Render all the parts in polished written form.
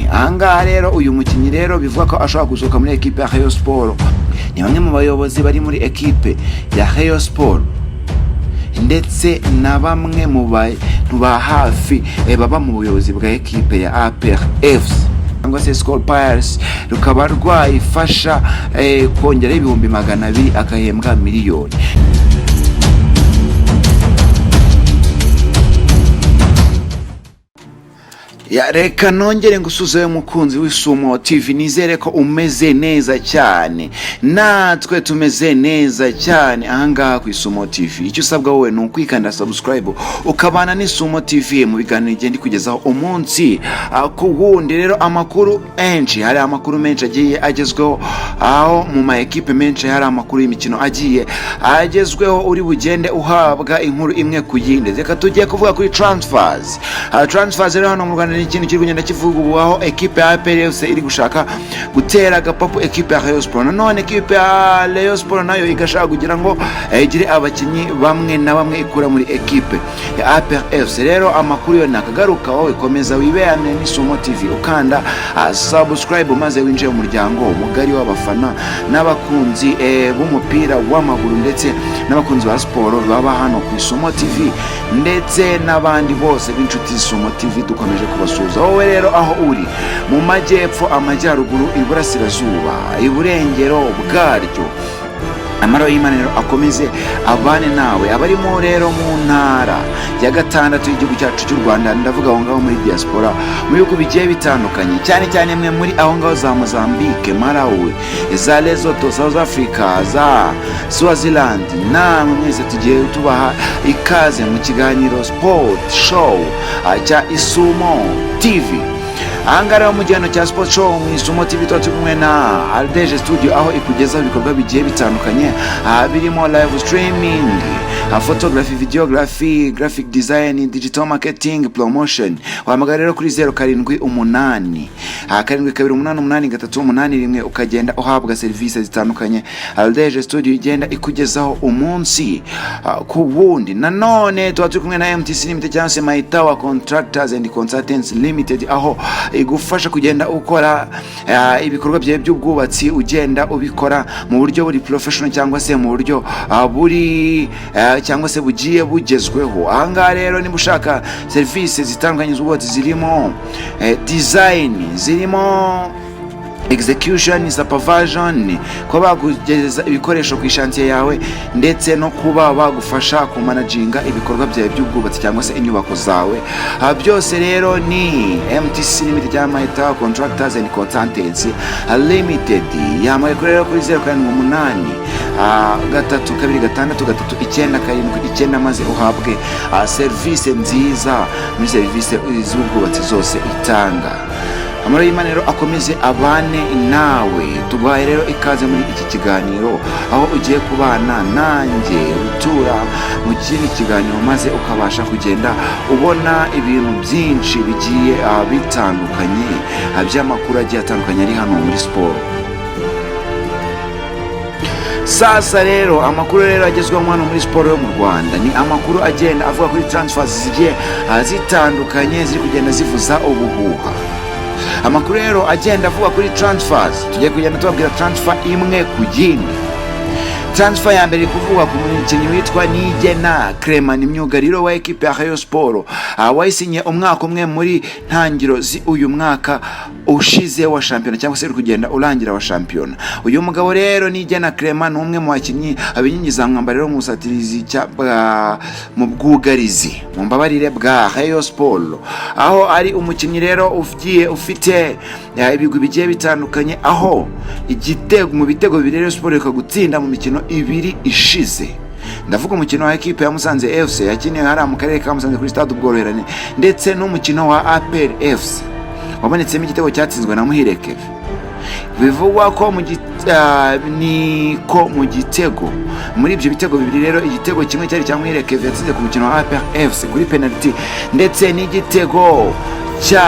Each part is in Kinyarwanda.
Miliyoni. Ahangaha rero uyu mukinnyi rero bivuga ko ashobora gusohoka muri ekipe ya Rayon Sport ni bamwe mu bayobozi bari muri ekipe ya Rayon Sport ndetse na bamwe mu bantu ba hafi baba mu buyobozi bwa ekipe ya APR FC cyangwa se Skol Pirates, rukaba rwayifasha kongeraho 200,000 akahembwa miliyoni. Ya, reka nongere ngusuzeyo umukunzi w'Isumo TV. Nizere ko umeze neza cyane, natwe tumeze neza cyane ahangaha ku Isumo TV. Icyo usabwa wowe ni ukwikanda subscribe, ukabana n'Isumo TV mu biganiro igenda ikugezaho umunsi ku wundi. Rero amakuru menshi, hari amakuru menshi agiye agezweho, aho mu ma ekipe menshi hari amakuru y'imikino agiye agezweho, uri bugende uhabwa inkuru imwe ku yindi. Reka tugiye kuvuga kuri transfers. Transfers rero hano mu Rwanda ni ikintu kiri kugenda kivuga ubu, aho ekipe ya APR FC iri gushaka gutera agapapu ekipe ya Rayon Sport, nanone ekipe ya Rayon Sport nayo igashaka kugira ngo igire abakinnyi bamwe na bamwe ikura muri ekipe ya APR FC. Rero amakuru yo nakagaruka, wowe komeza wibeane n'Isumo TV, ukanda subscribe maze winjire mu muryango mugari w'abafana n'abakunzi b'umupira w'amaguru ndetse n'abakunzi ba siporo baba hano ku Isumo TV, ndetse n'abandi bose b'inshuti z'Isumo TV. Dukomeje kubasuhuza. Wowe rero aho uri mu majyepfo, amajyaruguru, iburasirazuba, iburengero bwaryo, amahoro y'Imana rero akomeze abane nawe. Abarimo rero mu ntara ya gatandatu y'igihugu cyacu cy'u Rwanda, ndavuga aho ngaho muri diaspora mu bihugu bigiye bitandukanye, cyane cyane mwe muri aho ngaho za Mozambique, Malawi, za Lesotho, South Africa, za Swaziland, namwe mwese tugiye tubaha ikaze mu kiganiro Sport Show cya Isumo TV. Ahangaha rero mu gihano cya Sport Show mu Isumo TV tuba turi kumwe na Aldeje Studio, aho ikugezaho ibikorwa bigiye bitandukanye birimo live streaming, photography, videography, graphic design, digital marketing, promotion. Wahamagara rero kuri 078 728 8381, ukagenda uhabwa serivisi zitandukanye Aldeje Studio igenda ikugezaho umunsi ku wundi. Nanone tuba turi kumwe na MTC Limited cyangwa se Maitawa Contractors and Consultants Limited, aho igufasha kugenda ukora ibikorwa byawe by'ubwubatsi, ugenda ubikora mu buryo buri professional cyangwa se mu buryo buri cyangwa se bugiye bugezweho. Ahangaha rero niba ushaka serivisi zitandukanye z'ubwubatsi zirimo design, zirimo execution, supervision, kuba bagugeza ibikoresho ku ishantiye yawe, ndetse no kuba bagufasha kumanaginga ibikorwa byawe by'ubwubatsi cyangwa se inyubako zawe. Byose rero ni MTC Limited cyangwa Mahita Contractors and Consultants Limited. Yamaye kuri rero kuri 078 326 3979, maze uhabwe serivisi nziza muri serivisi z'ubwubatsi zose itanga. Amahoro y'Imana rero akomeze abane nawe. Tuguhaye rero ikaze muri iki kiganiro, aho ugiye kubana nanjye utura mu kindi kiganiro, maze ukabasha kugenda ubona ibintu byinshi bigiye bitandukanye by'amakuru agiye atandukanye ari hano muri siporo. Sasa rero amakuru rero agezweho hano muri siporo yo mu Rwanda ni amakuru agenda avuga kuri transfers zigiye zitandukanye ziri kugenda zivuza ubuhuha. Amakuru rero agenda avuga kuri transfers, tugiye kugenda tubabwira transfer imwe ku yindi. Transfer ya mbere iri kuvugwa ku mukinnyi witwa Niyigena Clement, ni myugariro wa ekipe ya Rayon Sport, wayisinye umwaka umwe muri ntangiro uyu mwaka ushize wa shampiyona cyangwa se uri kugenda urangira wa shampiyona. Uyu mugabo rero Niyigena Clement ni umwe mu bakinnyi abinkingi za mwamba rero mu busatirizi mu bwugarizi, mu mbabarire, bwa Rayon Sport, aho ari umukinnyi rero ugiye ufite ibigwi bigiye bitandukanye, aho igitego mu bitego bibiri Rayon Sport ikagutsinda mu mikino ibiri ishize, ndavuga umukino wa ekipe ya Musanze FC yakiniwe hariya mu karere ka Musanze kuri Stade Ubworoherane, ndetse n'umukino wa APR FC wabonetsemo igitego cyatsinzwe na Muhire Kevin. Bivugwa ko mu ni ko mu gitego, muri ibyo bitego bibiri rero, igitego kimwe cyari cya Muhire Kevin yatsinze ku mukino wa APR FC kuri penalty, ndetse n'igitego cya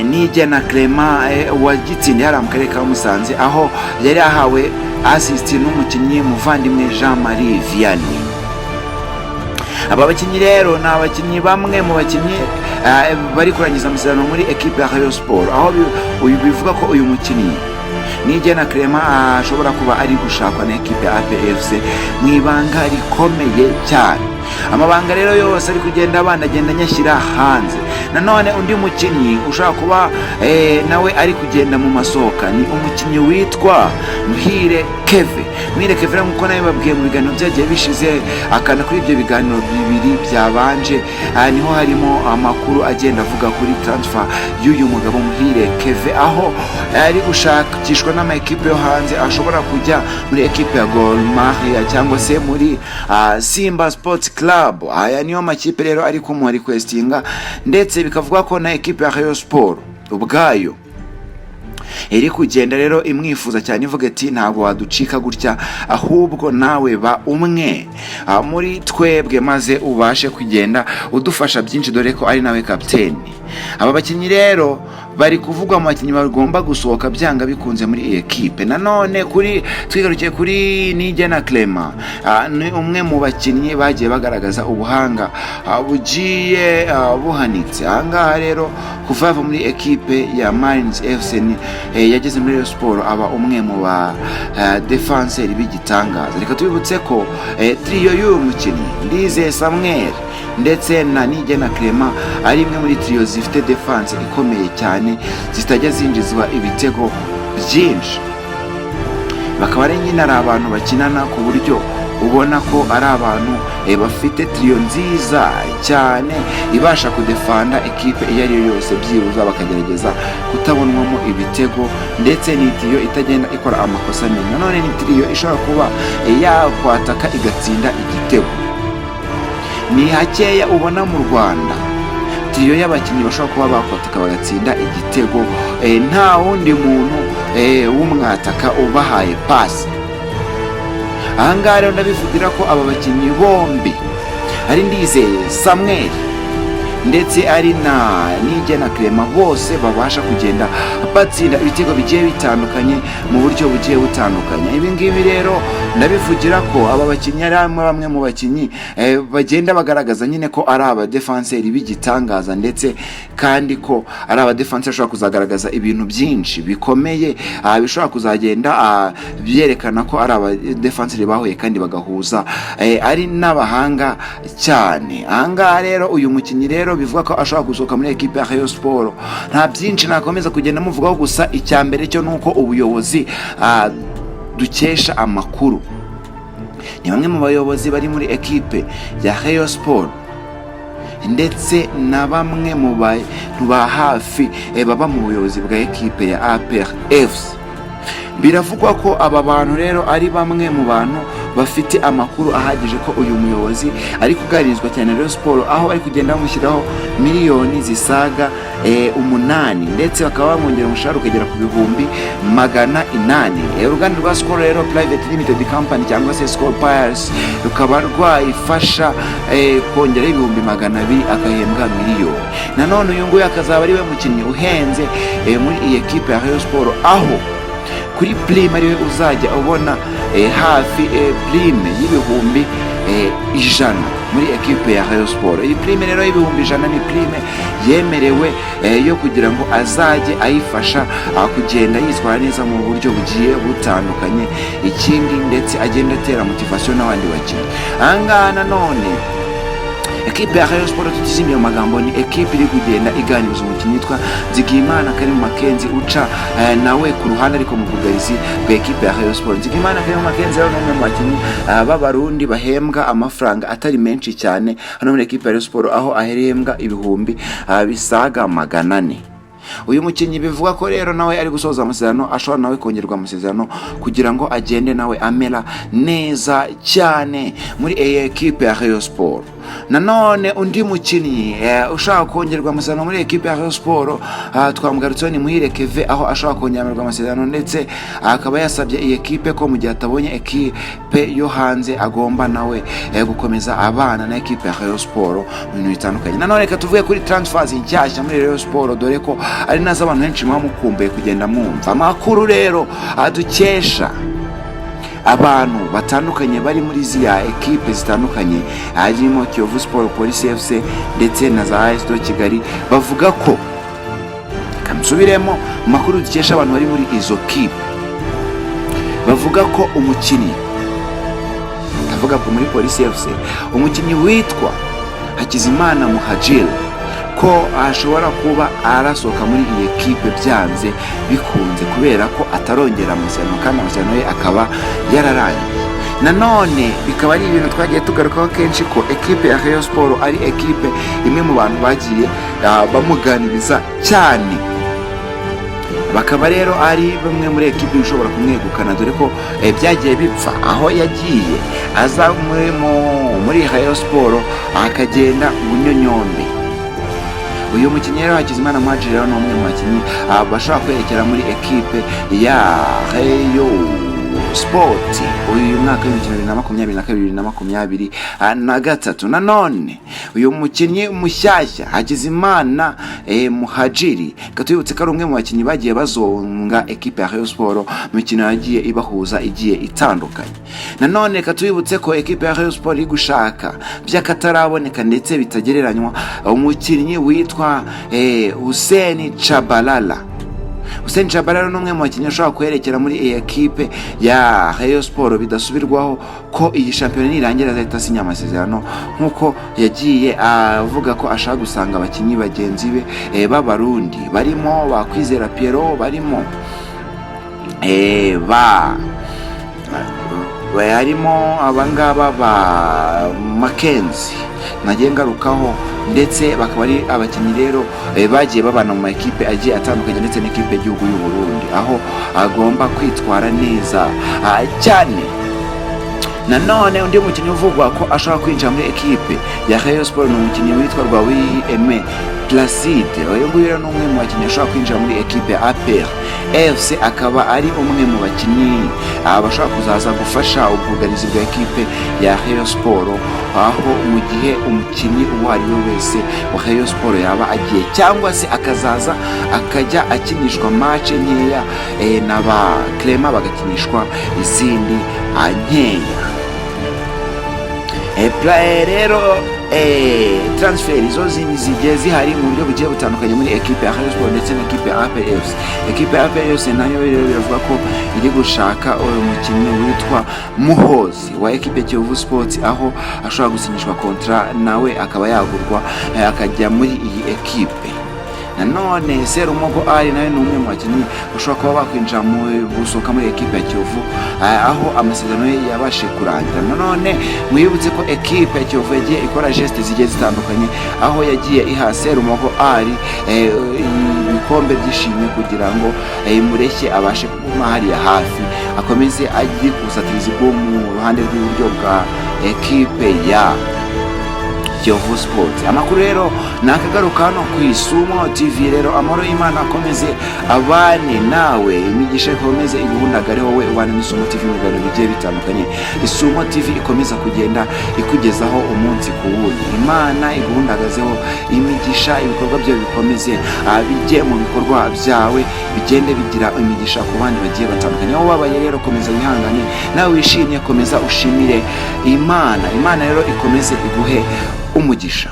Niyigena Clement wagitsindiye hariya mu karere ka Musanze, aho yari ahawe assist n'umukinnyi muvandimwe Jean Marie Vianney. Aba bakinnyi rero ni abakinnyi, bamwe mu bakinnyi bari kurangiza amasezerano muri ekipe ya Rayon Sport, aho uyu bivuga ko uyu mukinnyi Niyigena Clement ashobora kuba ari gushakwa na ekipe ya APR FC mu ibanga rikomeye cyane. Amabanga rero yose ari kugenda abana agenda anyashyira hanze. Nanone undi mukinnyi ushobora kuba nawe ari kugenda mu masohoka ni umukinnyi witwa Muhire Keve. Muhire Keve rero, nk'uko nawe babwiye mu biganiro byagiye bishize, akana kuri ibyo biganiro bibiri byabanje, niho harimo amakuru agenda avuga kuri transfer y'uyu mugabo Muhire Keve, aho ari gushakishwa n'ama ekipe yo hanze, ashobora kujya muri ekipe ya Gor Mahia cyangwa se muri Simba Sports Club. Aya niyo makipe rero ari kumuha requestinga, ndetse bikavuga ko na ekipe ya Rayon Sport ubwayo iri kugenda rero imwifuza cyane, ivuga ati: "Ntabwo waducika gutya, ahubwo nawe ba umwe muri twebwe, maze ubashe kugenda udufasha byinshi, dore ko ari nawe kapiteni." Aba bakinnyi rero bari kuvugwa mu bakinnyi bagomba gusohoka byanga bikunze muri iyi ekipe. Nanone kuri twigarukiye kuri Niyigena Clement, ni umwe mu bakinnyi bagiye bagaragaza ubuhanga bugiye buhanitse. Ahangaha rero, kuva yava muri ekipe ya Marines FC, yageze muri Rayon Sport aba umwe mu ba defenseur b'igitangaza. Reka tubibutse ko trio y'uyu mukinnyi Ndizeye Samuel ndetse na Niyigena Clement ari imwe muri trio zifite defense ikomeye cyane, zitajya zinjizwa ibitego byinshi. Bakaba ari nyine ari abantu bakinana ku buryo ubona ko ari abantu bafite trio nziza cyane ibasha kudefanda ekipe iyo ari yo yose, byibuza bakagerageza kutabonwamo ibitego. Ndetse ni trio itagenda ikora amakosa menshi. Nanone ni trio ishobora kuba yakwataka igatsinda igitego. Ni hakeya ubona mu Rwanda trio y'abakinnyi bashobora kuba bakwataka bagatsinda igitego nta wundi muntu w'umwataka ubahaye pasi. Ahangaha rero ndabivugira ko aba bakinnyi bombi, ari Ndizeye Samuel ndetse ari na Niyigena Clement, bose babasha kugenda batsinda ibitego bigiye bitandukanye mu buryo bugiye butandukanye. Ibi ngibi rero ndabivugira ko aba bakinnyi ari bamwe mu bakinnyi bagenda bagaragaza nyine ko ari abadefanseri b'igitangaza, ndetse kandi ko ari abadefanseri bashobora kuzagaragaza ibintu byinshi bikomeye, bishobora kuzagenda byerekana ko ari abadefanseri bahuye kandi bagahuza, ari n'abahanga cyane. Ahangaha rero uyu mukinnyi rero bivuga ko ashobora gusohoka muri ekipe ya Rayon Sport. Nta byinshi nakomeza kugenda muvugaho, gusa icya mbere cyo ni uko ubuyobozi dukesha amakuru, ni bamwe mu bayobozi bari muri ekipe ya Rayon Sport ndetse na bamwe mu bantu ba hafi baba mu buyobozi bwa ekipe ya APR FC. Biravugwa ko aba bantu rero ari bamwe mu bantu bafite amakuru ahagije ko uyu muyobozi ari kuganirizwa cyane na Rayon Sport, aho bari kugenda bamushyiraho miliyoni zisaga 8, ndetse bakaba bamwongera umushahara ukagera ku 800,000. Uruganda rwa Skol rero Private Limited Company, cyangwa se Skol Pires, rukaba rwayifasha kongeraho 200,000, akahembwa miliyoni. Nanone uyu nguyu akazaba ari we mukinnyi uhenze muri iyi ekipe ya Rayon Sport, aho kuri prime ariwe uzajya ubona hafi prime y'100,000 muri ekipe ya Rayon Sport. Iyi prime rero y'100,000 ni prime yemerewe yo kugira ngo azajye ayifasha kugenda yitwara neza mu buryo bugiye butandukanye, ikindi ndetse agenda atera motivation n'abandi bakinnyi. Ahangaha nanone ekipe ya Rayon Sport, tutizimiye mu magambo, ni ekipe iri kugenda iganiriza umukinnyi witwa Nzigiyimana Karim Makenzi, uca nawe ku ruhande ariko mu bwugarizi bwa ekipe ya Rayon Sport. Nzigiyimana Karim Makenzi rero ni umwe mu bakinnyi b'Abarundi bahembwa amafaranga atari menshi cyane hano muri ekipe ya Rayon Sport, aho ahembwa ibihumbi bisaga 400. Uyu mukinnyi bivuga ko rero nawe ari gusoza amasezerano, ashobora nawe kongerwa amasezerano kugira ngo agende nawe amera neza cyane muri iyi ekipe ya Rayon Sport. Nanone undi mukinnyi ushaka kongerwa amasezerano muri ekipe ya Rayon Sport twamugarutseho, ni Muhire Keve, aho ashobora kongerwa amasezerano, ndetse akaba yasabye iyi ekipe ko mu gihe atabonye ekipe yo hanze agomba nawe gukomeza abana na ekipe ya Rayon Sport mu bintu bitandukanye. Nanone reka tuvuge kuri transfers nshyashya muri Rayon Sport, dore ko ari nazo abantu benshi muba mukumbuye kugenda mwumva. Amakuru rero adukesha Abantu batandukanye bari muri ziriya ekipe zitandukanye, harimo Kiyovu Sport, Police FC ndetse na za AS de Kigali, bavuga ko, kamusubiremo, amakuru dukesha abantu bari muri izo kipe, bavuga ko umukinnyi, ndavuga ko muri Police FC, umukinnyi witwa Hakizimana Muhajir, ko ashobora kuba arasohoka muri iyi ekipe byanze bikunze, kubera ko atarongera amasezerano kandi amasezerano ye akaba yararangiye. Nanone bikaba ari ibintu twagiye tugarukaho kenshi ko ekipe ya Rayon Sport ari ekipe imwe mu bantu bagiye bamuganiriza cyane, bakaba rero ari bamwe muri ekipe ishobora kumwegukana, dore ko byagiye bipfa aho yagiye aza muri Rayon Sport akagenda bunyonyombe. Uyu mukinnyi rero Hakizimana Muhadjiri rero ni umwe mu bakinnyi bashobora kwerekera muri ekipe ya Rayon Sport uyu mwaka w'imikino 2022, 2023. Nanone uyu mukinnyi mushyashya Hakizimana Muhajiri, reka tubibutse ko ari umwe mu bakinnyi bagiye bazonga ekipe ya Rayon Sport mu mikino yagiye ibahuza igiye itandukanye. Nanone reka tubibutse ko ekipe ya Rayon Sport iri gushaka by'akataraboneka ndetse bitagereranywa umukinnyi witwa Hussein Chabalala. Hussein Chabalala ni umwe mu bakinnyi ashobora kwerekera muri iyi ekipe ya Rayon Sport bidasubirwaho, ko iyi shampiyona nirangira azahita asinya amasezerano, nk'uko yagiye avuga ko ashaka gusanga abakinnyi bagenzi be b'Abarundi barimo ba Kwizera Pierrot, barimo ba harimo abangaba ba Mackenzie nagiye ngarukaho, ndetse bakaba ari abakinnyi rero bagiye babana mu makipe agiye atandukanye ndetse n'ikipe y'igihugu y'u Burundi, aho agomba kwitwara neza cyane. Nanone undi mukinnyi uvugwa ko ashobora kwinjira muri ekipe ya Rayon Sport ni umukinnyi witwa Rwabiri Aime Placide. Uyu nguyu rero ni umwe mu bakinnyi ashobora kwinjira muri ekipe ya APR FC, akaba ari umwe mu bakinnyi bashobora kuzaza gufasha ubwugarizi bwa ekipe ya Rayon Sport, aho mu gihe umukinnyi uwo ari we wese wa Rayon Sport yaba agiye, cyangwa se akazaza akajya akinishwa match nkeya, na ba Clement bagakinishwa izindi nkeya. Rero transfer zo zigiye zihari mu buryo bugiye butandukanye muri ekipe ya Rayon Sport ndetse n'ekipe ya APR FC. Ekipe ya APR FC nayo rero biravuga ko iri gushaka uyu mukinnyi witwa Muhozi wa ekipe ya Kiyovu Sports, aho ashobora gusinyishwa contrat nawe akaba yagurwa, akajya muri iyi ekipe. Nanone Serumogo Ali nawe ni umwe mu bakinnyi bashobora kuba bakwinjira mu gusohoka muri ekipe ya Kiyovu, aho amasezerano ye yabashije kurangira. Nanone mwibutse ko ekipe ya Kiyovu yagiye ikora geste zigiye zitandukanye, aho yagiye iha Serumogo Ali ibikombe by'ishimwe kugira ngo imureshye abashe kuguma hariya hafi, akomeze ajye kubusatirizi bwo mu ruhande rw'iburyo bwa ekipe ya Kiyovu Sport. Amakuru rero ni akagaruka hano ku Isumo TV. Rero amahoro y'Imana akomeze abane nawe, imigisha ikomeze iguhundagare wowe ubana n'Isumo TV mu biganiro bigiye bitandukanye Isumo TV ikomeza kugenda ikugezaho umunsi ku wundi. Imana iguhundagazeho imigisha, ibikorwa byawe bikomeze bijye mu bikorwa byawe, bigende bigira imigisha ku bandi bagiye batandukanye. Aho wabaye rero komeza wihangane, nawe wishimye komeza ushimire Imana. Imana rero ikomeze iguhe umugisha.